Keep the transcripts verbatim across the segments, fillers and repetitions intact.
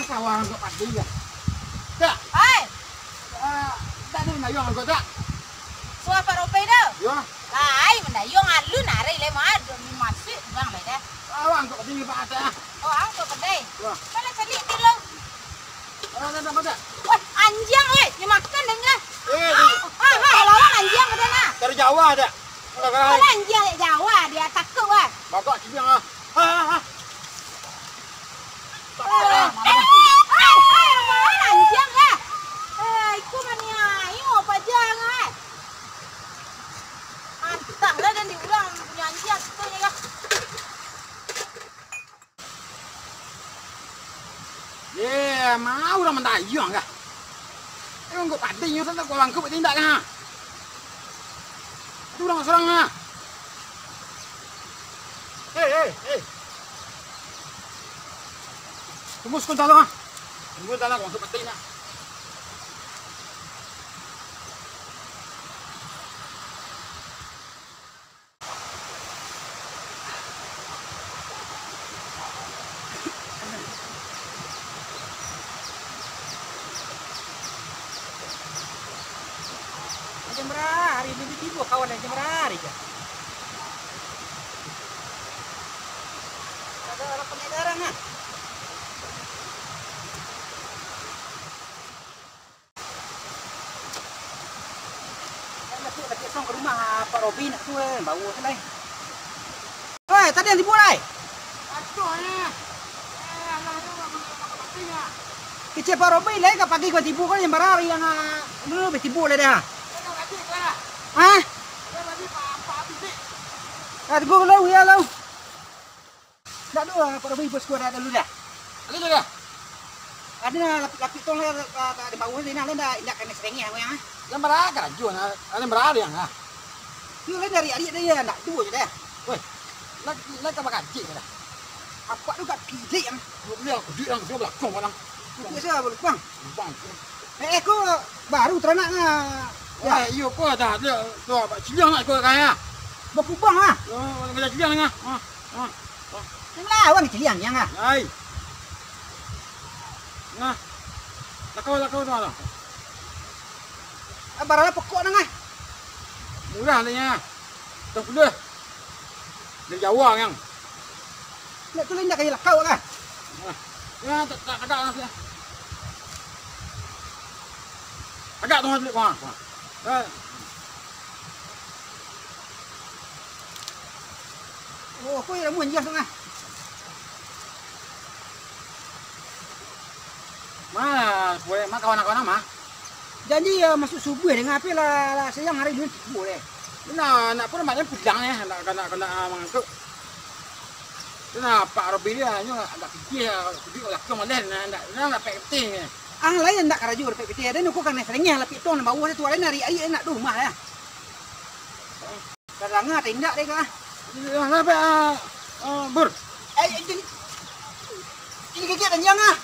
Sawah angkot padi, ya. Dak. Hai. Ah, dak ado mandayuang angkot, dak? Suah Pak Robi tu? Yo. Lai, mandayuang alun ari lai, mah, ado limo suik urang lai dah. Sawah angkot padi, Pak, dak, ah. Oh, angkot padi. Yo. Mana cari dulu? Ah, dah, dah, dah. Wah, anjiang, weh. Dia makan dah, dah. Eh, ah, ah, lawan anjiang dah, nah. Dari Jawa dah. Kalau anjiang dari Jawa, dia takut, wah. Bagak ciliang, ah. Ah, ah, ah. Eh, eh, eh, eh, apaan anjiang, ya? Eh, iko maniayo paja, eh. Antahlah, dan diulang punyo anjiang, kito ni, ya. Ye, ma urang mandayuang, kah? Eh, angkot padi nyo, tak kau angkut tindak, kah? Ado urang surang, ah. Hei, hei, hei. Tunggu sakunta lo, ah. Tunggu sakunta lo, aku masuk peti nak. Jam bara hari ni tibo kawan, jam bara hari ka? Ado lah pangedaran, ah. Latiak-latiak suang ka rumah Pak Robi nak tu, eh, bawa tu lai. Oi, tadi yang tibo lai. Kecek Pak Robi lai ka pagi ka tibo ko, yang bara hari yang, ah, dulu tibo lai dah. Hah? Dah tibo lai, ya, lau. Ndak ado, ah, Pak Robi, bos ku ado dulu dah. Ado dah. Ado nah, lapik-lapik tong lah, ah, di bawah ni nah, lah ndak, ndak kanai sarangih aku yang, ah. Lah bara karajo nah, lah bara yang, ah. Yo, lah dari ari dah ya, ndak ado je dah. Weh, lah, lah ka bakajik dah. Apak tu gak pilih yang. Yo, beli aku duit yang, dia belakang malang. Itu saya belakang. Bang. Eh, eh, ko baru taranak nah. Wah, iyo ko dah, dah, dah, Pak Ciliang nak ko kaya. Bakubang ah. Oh, kaya Ciliang nah. Ah, ah, ah. Lawan Ciliang yang ah. Ai. Nah. Lakau, lakau tu lah. Ah, bara pokok nang ah. Murah lah nya. Dah puluh. Dari Jawa yang. Nak tu indak kaya lakau lah. Nah. Ya, tak, tak, tak, tak. Agak tu masuk, wah, wah. Eh. Oh, aku yang ramuan jas tengah. Ma, kuek ma kawan-kawan ma. Janji, ya, masuk subuh dengan api lah, lah siang hari dulu tibo deh. Nah, nak pun maknyo pulang ya, nak, nak, nak, ah, mangangkut. Tu nah, Pak Robi dia nyo agak pitih, pitih lah kau malah, nah, nak, nak, nak pek pitih. Ang lain nak karajo dapek pitih, ada nuku kan serengah lah pitong, bawah tu lain hari aia nak rumah ya. Kadang ah, tindak deh kah? Nah, apa, ah, ah, Bur? Eh, eh, ini, ini gigit anjing ah.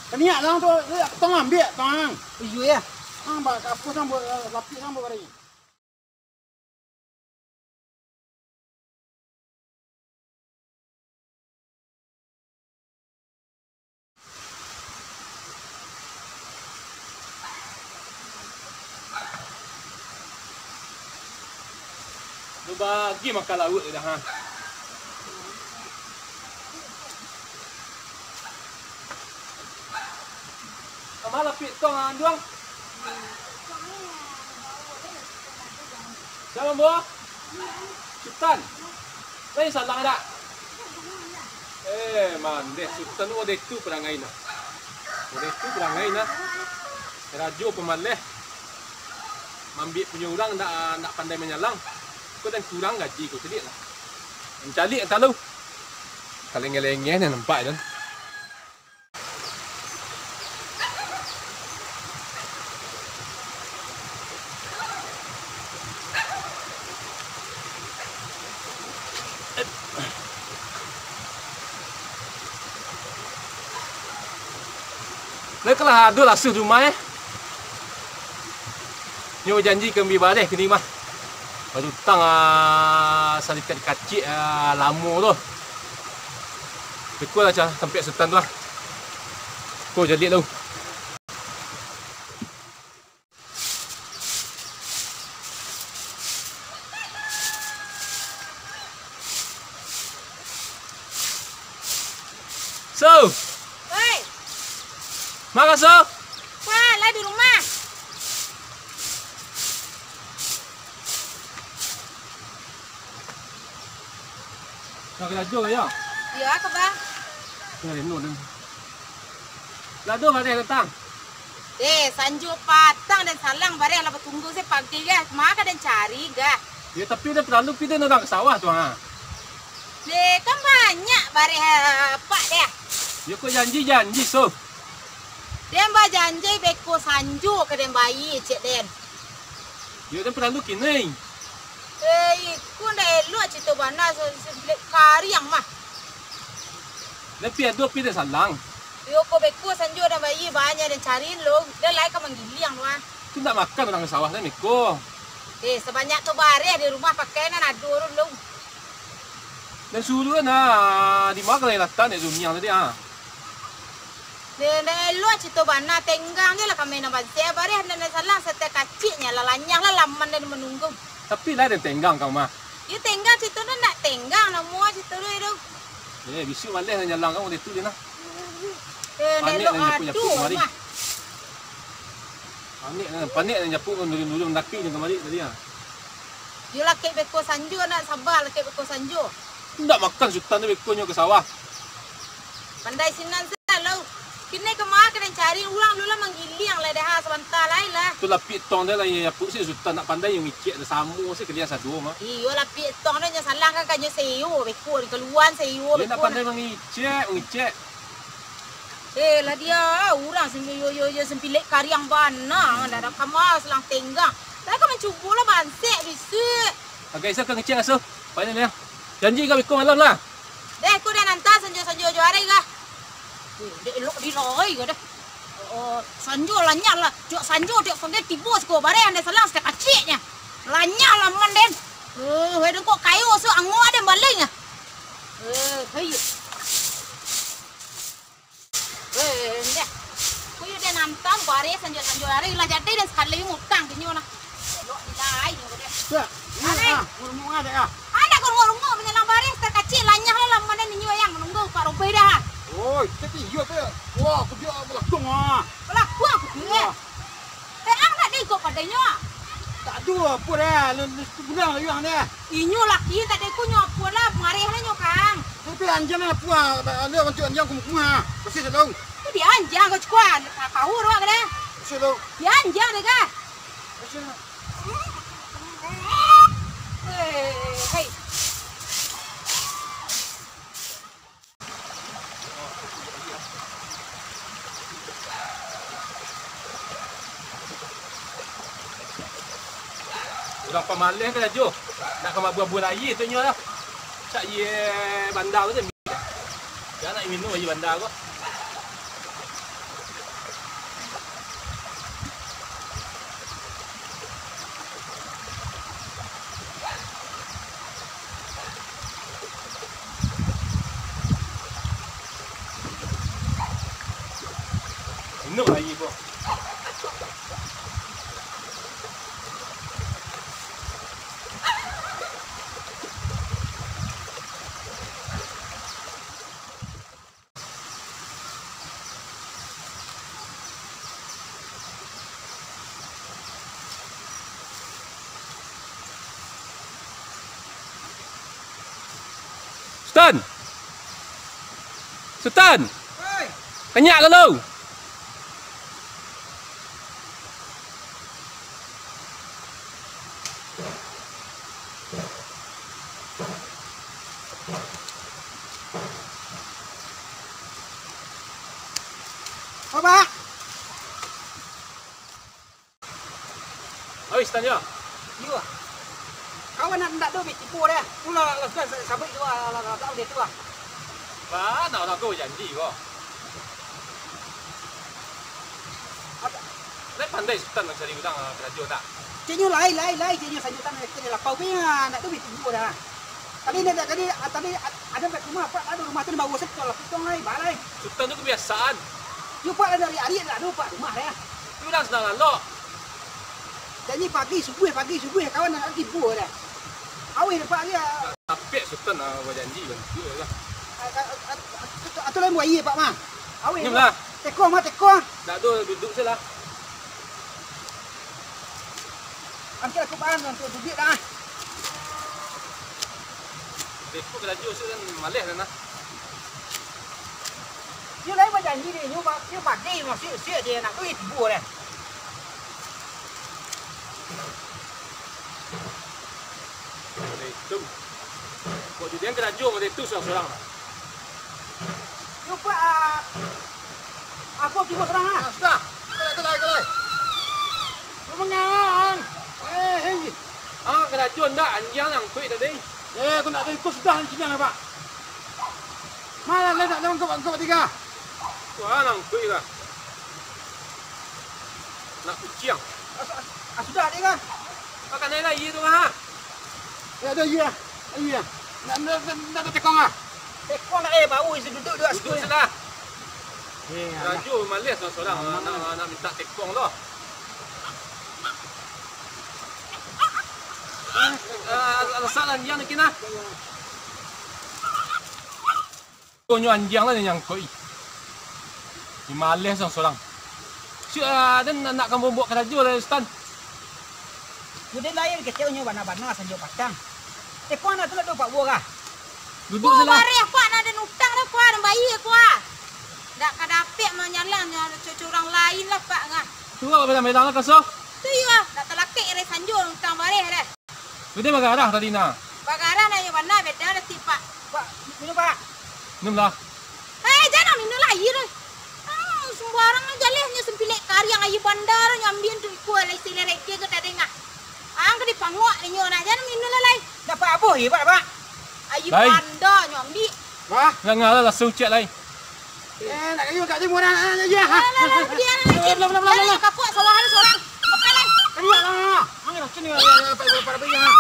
Kaniak lang tu, eh, tong ambiak, tong. Iyo ya. Ah, ba-, kapus lang buat, eh, lapis lang buat hari. Lu bagi makan lauik dah, ha. Sama lapik tong, ha, Anduang. Siapa, Bo? Sutan. Lain salah dak? Eh, mandeh Sutan tu, model tu parangai nah. Model tu parangai nah. Karajo pamaleh. Mambiak punyo urang ndak, ndak pandai manyalang. Ko dan kurang gaji ko, caliak lah. Mancaliak antah lu. Kalengeh-lengeh ni nampak tu. Lai kalah ado lah asuh di rumah, eh. Nyo bajanji ka ambiak bareh kini mah. Barutang, ah, sadikit kacik, ah, lamo tu. Beko lah cah sampai Sutan tu lah. Ko jalik lah. So. Oi. Maka so. Wah, lah di rumah. Nak karajo ka, yo? Iyo, ka baa? Lah, anu, den. Lah, ado bareh datang. Eh, sanjo patang den salang bareh lah batunggu se pagi, gah. Manga den cari, gah. Yo, tapi den paralu pi den urang ka sawah tu, ha. Deh, kan banyak bareh, ah, apak deh. Yo, kok janji-janji, so. Den bajanji beko sanjo ka den bayia, cek den. Yo, den paralu kini. Eh, iko ndak elok carito bana, se-, sebilik kariang mah. Den pi ado pi den salang. Yo, ko beko sanjo den bayia, banyak den cari lo. Den lai ka manggiliang lo, ah. Tu ndak makan urang ka sawah, den beko. Eh, sabanyak tu bareh di rumah pakai nan ado tu lo. Den suruah nah, di ma ka lai latak dek Zuniang tadi, ah. Deh, ndak elok carito bana, tenggang je lah kami nan banse, bareh nan salang satek kaciknyo lah, lanyah lah laman den manunggu. Tapi lah den tenggang ka mah. Yo tenggang carito tu ndak tenggang namo carito tu, tu. Eh, bisuak baleh nan jalang ka mode tu je nah. Eh, ndak elok, aduh, mah. Panek nan, panek nan japuik kan dulu-dulu mandaki jo kamari tadi, ah. Yo lakek beko sanjo, nak saba lakek beko sanjo. Ndak makan Sutan tu bekonyo ka sawah. Pandai sinan se lah. Kini ka ma ka den cari urang dulu lah manggiliang lai dah, sabanta lai lah. Tu lapiak tong den lah, yo, japuik se Sutan ndak pandai nyo ngicek, samo se kalian sado mah. Iyo, lapiak tong den nyo salang kan, kanyo seyo beko, kaluan seyo beko. Yo ndak pandai mangicek, mangicek. Eh, lah dia, urang sendiri yo, yo, yo, sempilek kariang bana, ndak ado kama salang tenggang. Lah ka mancubo lah bansek, bisuak. Agak isa ka ngecek aso. Panen ya. Janji ka beko malam lah. Deh, ko den anta sanjo-sanjo jo ari kah? Eh, dek elok di lai ka deh. Oh, sanjo lanyah lah. Cok sanjo, cok sanjo tibo siko bareh andai salang satek kaciknyo. Lanyah lah man den. Eh, weh den kok kayo so ango den baling ah. Eh, hei. Weh, ndeh. Kuyo den antam, bareh sanjo-sanjo ari lah jadi den sakali ngutang kinyo nah. Elok di lai nyo deh. Dak, ini ah, ngurung-ngurung ada ya. Anak ngurung-ngurung menyelang bareh, satek kacik lanyah lah, lah mana ninyo yang menunggu Pak Robe dah. Oi, tapi iyo tu. Wah, aku dia belakang ah. Belakang aku dia. Wah. Eh, ang nak digo padanyo? Tak ado apo dah, lu, lu tu guna lah yuang dah. Inyo laki tak ado kunyo apo lah, mareh lah nyo kang. Tapi anjang lah apo ah, ada bantu anjang kumuh-kumuh ah. Pasti sadau. Tu dia anjang kau cukua, kau ruak dah. Pasti sadau. Dia anjang deh kah? Pasti sadau. Eh, hei. Urang pamaleh karajo, nak ka mabuah-buah aia tu nyo lah. Cak ye banda tu, jan nak minum aia banda ko. Minum aia ko. Sutan! Sutan! Oi! Kanyak lalu! Bapak. Oi, Sutan, yo. Iyo. Kawan nak ndak tu, bi tipu deh. Tu lah, lah, lah, sabik tu lah, lah, lah, lah, lah, tu lah. Bah, nak urang ko bajanji ko. Apa? Lai pandai Sutan mancari urang, ah, karajo tak? Cik nyo lai, lai, lai, cik nyo sanjutan, cik nyo lapau, pi, ah, ndak tu, bi tipu dah. Tadi ni, tadi, tadi, ada kat rumah, Pak, ada rumah tu, bawa setor lah, potong lai, balai. Sutan tu kebiasaan. Yo, Pak, dari hari ado, Pak, rumah dah. Tu dah senang lalok. Janji pagi, subuh, pagi, subuh, kawan nak tibo dah. Awih, Pak, dia. Tapek Sutan lah, bajanji, kan. Atau lain buaya, Pak, mah. Awih. Ni lah. Teko, mah, teko. Tak ada, duduk sajalah. Angkek aku bahan untuk duduak dah. Repot karajo siap kan, maleh dah nah. Yo lain bajanji deh, yo ba-, yo pagi masuk siap je nak duit tibo dah. Itu. Kok jadi karajo macam tu surang-surang lah. Yo, Pak, ah, aku tibo surang, ah. Ah, sudah. Kelai, kelai, kelai. Lu mangawan. Eh, hei. Ah, karajo ndak, anjiang nangkuik tadi. Eh, aku ndak tahu, kau sudah anjiang, Pak. Malah lai ndak nangkuik, nangkuik tiga. Wah, nangkuik lah. Nak kuciang. Ah, su-, ah, sudah, dek, kan? Makan air lah, iya tu, ha? Ya, ada, iya. Iya. Nak, nak, nak, nak tekong, ah? Tekong nak, eh, bau isi duduk dua. Duduk situ lah. Eh, alah. Rajo malas lah sorang, nak, nak, nak minta tekong tu. Ah, alasan lah, yang nak kena. Konyo anjiang lah nyo nyangkok ih. Di maleh sorang-sorang. Siok, ah, den nak, nak ka mambuek karajo lah, Sutan. Sudah lahir kecek nyo bana-bana sanjo patang. Eh, kuah nak tu lah dua pak buah kah? Duduk oh, salah. Bareh, kuah nak den utang dah, kuah, den bayia, kuah. Dak ka dapek manyalang nyo cucu urang lain lah, Pak, ngah. Tu lah, belang-belang lah, kaso. Tu iyo, dak talakek rai sanjo utang bareh dah. Sudah bagarah tadi nah. Bagarah nah, iyo bana beda lah ti, Pak. Pak, minum, Pak. Minum lah. Eh, jan minum lah aia tu. Ah, sumbarang jaleh nyo sampilek kariang aia bandar nyo ambiak tu ikua lai sila reke ke tadi ngah. Ang ka dipangok nyo nak jan minum lah lai. Dapat abuh ye, Pak, Pak. Aia bandar nyo ambiak. Wah. Ngah lah langsung cek lai. Eh, nak kayu kat timur, nak, nak, nak, ya. Alah, alah, alah, biar lah, Cin. Belum, belum, belum, belum. Kapok sawah ni sorang. Makan lah. Kayu, alah, alah, alah. Mana racun ni, alah, alah, alah, alah, alah, alah.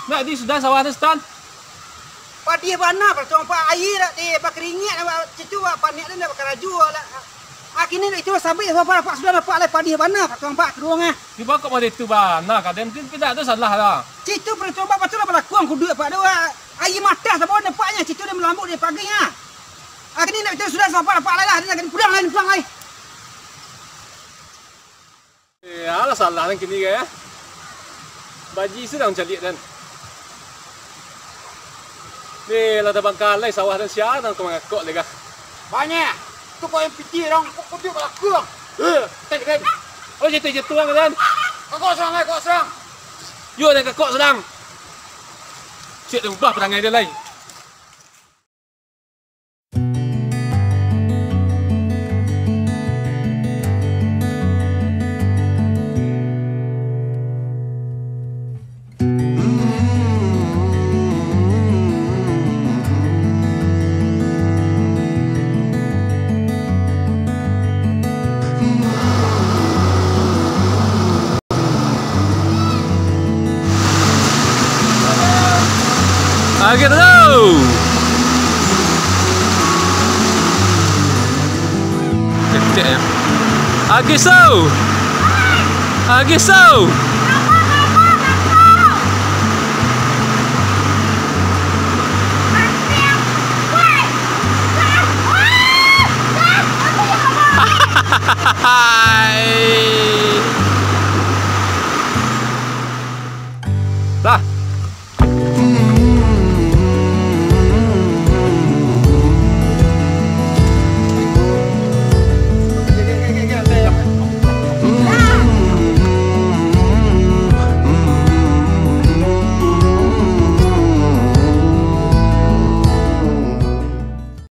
Nak di sudah sawah tu, Stan. Padih bana, percuma, Pak, aia dak, eh, bakeringik, nak, Pak, cucu, Pak, panek tu, nak bakarajo, lah. Akhirnya, itu, sampai, Pak, Pak, sudah, Pak, lah, padih bana, percuma, Pak, keruang, ah. Di bawah kok macam tu, bana, kadang tu, tidak ada salah lah. Cucu, percuma, Pak, tu, lah, balakung, kudu, Pak, tu, ah. Aia matah, sabar, nampaknya, cucu, dia melambuk, dia pagi, ah. Ah, kini nak bicara sudah, sabar, Pak, lai lah, dia nak pulang lai, pulang lai. Eh, alah salah nan kini, ya. Baji sudah mancaliak, dan. Ni, lah tabangkalai sawah, dan sia nan ka mangakok lai, kah? Banyak. Tu kau yang pitih, dong. Kau kudu balakang. Eh, tak, kan? Oh, jatuh-jatuh, kan? Kakok serang, lai, kakok serang. Yo, dan kakok serang. Cek, dah ubah perangai dia, lai. Agih tu. Kecek, ya. Agih so. Agih so.